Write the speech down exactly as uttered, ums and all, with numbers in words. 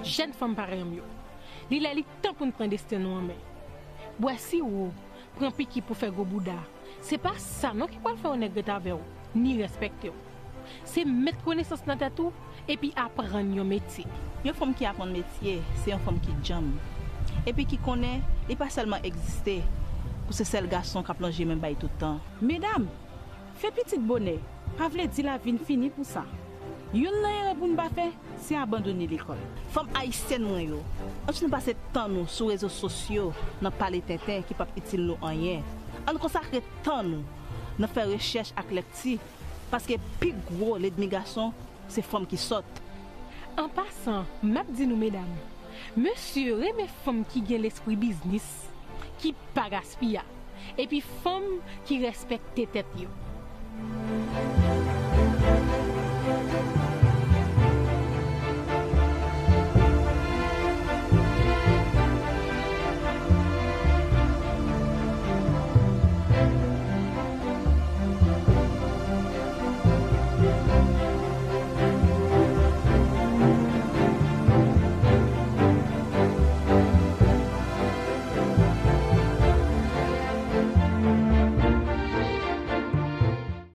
Jèn fanm parèy m yo, li lè li tan pou n pran desten nou an men. Bwè siwo, pran piki pou fè gwo bouda, se pa sa non ki pral fè yo nèg ret avè w, ni rèspèkte w. Se met konesans nan tèt ou, epi aprann yon metye. Yon fanm ki aprann metye, se yon fanm ki djanm. Epi ki konnen li pa sèlman egziste pou se sèl gason k ap lonje men bay tout tan. Medam, fè pitit bonè, pa vle di lavi n fini pou sa. Youn nan erè pou n pa fè, se abandone lekòl. Fanm ayisyèn mwen yo, ann nou pase tan nou sou rezo sosyo nan pale tenten ki p ap itil nou anyen. Ann konsakre tan nou nan fè rechèch ak lèkti, paske pi gwo lènmi gason se fanm ki sòt. An pasan, m ap di nou medam, mesye renmen fanm ki gen lespri biznis, ki pa gaspiya, epi fanm ki rèspèkte tèt yo.